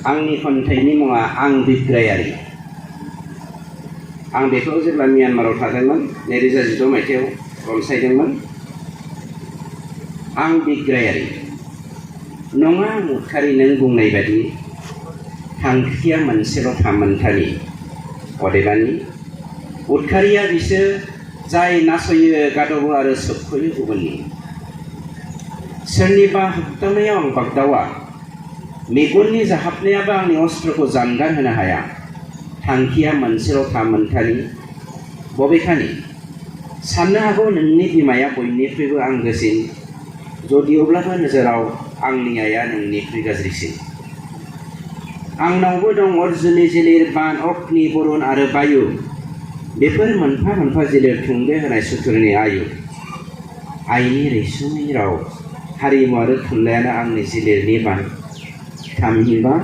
आंनि खन्थाइनि मुङा आं बिग्रायारि। आं बेखौ जेब्ला म्यानमाराव थादोंमोन 2016 मायथाइयाव रनसायदोंमोन। आं बिग्रायारि नङा उदखारि नों बुंनाय बादि थांखिया मोनसेल' थामोनथानि। अदेबानि उदखारिया बिसोर जाय नासयो गादबो आरो सोबख'यो गुबुननि। सोरनिबा होबथानायाव आं बागदावा, मेगननि जाहाबनायाबो आंनि अस्त्रखौ जानगार होनो हाया। थांखिया मोनसेल' थामोनथानि। बबेखानि साननो हागौ नोंनि बिमाया बयनिख्रुइबो आंगोसिन, जदिअब्लाबो नोजोराव आंनि आइया नोंनिख्रुइ गाज्रिसिन। आंनावबो दं अर्जुननि जिलिर, बान, अग्नि, बरुन आरो बायु। बेफोर मोनफा मोनफा जिलिर थुंगे होनाय सुथुरनि आयु। आइनि रैसुमै राव, हारिमु आरो थुनलाइयानो आंनि जिलिरनि बान। थामहिनबा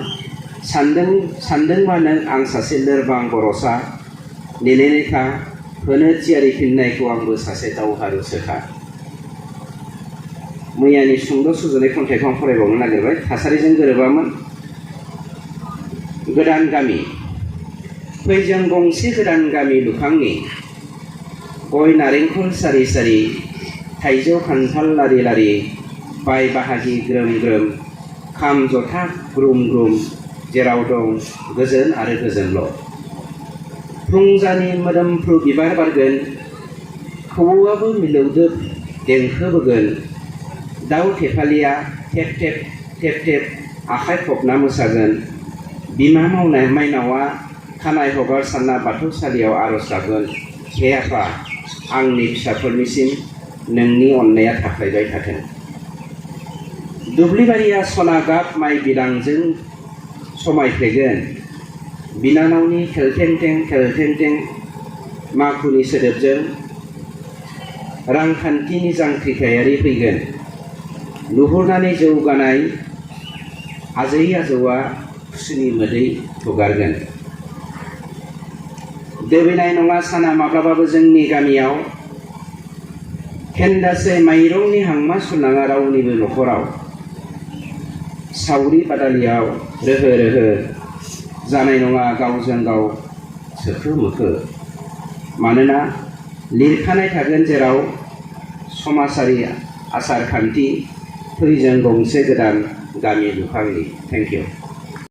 सानदोंबा नों आं सासे लोरबां बर'सा, नेनानै था, होनो थियारि फिननायखौ आंबो सासे दावहारुसोखा। मैयानि सुंद' सुजुनाय खन्थाइखौ आं फरायबावनो नागिरबाय। थासारिजों गोरोबामोन। गोदान गामि फै जों गंसे गोदान गामि लुखांनि। गय नारेंखल सारि सारि, थाइजौ खान्थाल लारि लारि, बाय बाहागि ग्रोम ग्रोम, खाम जथा ग्रुम ग्रुम, जेराव दं गोजोन आरो गोजोनल'। फुंजानि मोदोमफ्रु बिबार बारगोन, खौवौआबो मिलौदो देंखो बोगोन। दाउ थेफालिया थेब थेब थेब थेब आखाइ खबना मोसागोन। बिमा माइनावा खानाय हगारसारना बाथौसालियाव आर'ज गाबगोन। हे आफा, आंनि फिसाफोरनिसिम नोंनि अननाया थाफ्लायबाय थाथों। दुब्लिबारिया सना गाब माइ बिदांजों समायफ्लेगोन। बिनानावनि खेलथेंथें माखुनि सोदोबजों रांखान्थिनि जांख्रिथायारि फैगोन। नुहुरनानै जौगानाय आजै आजौआ खुसिनि मोदै हुगारगोन। दोबैनाय नङा साना माब्लाबाबो जोंनि गामियाव। खेन्दासे माइरंनि हांमा सुनाङा रावनिबो न'खराव। सावरि बादालियाव रोहो रोहो जानाय नङा गावजों गाव सोखो मोखो। मानोना लिरखानाय थागोन जेराव समाजारि आसार खान्थि। फै जों गंसे गोदान गामि लुखांनि। Thank you.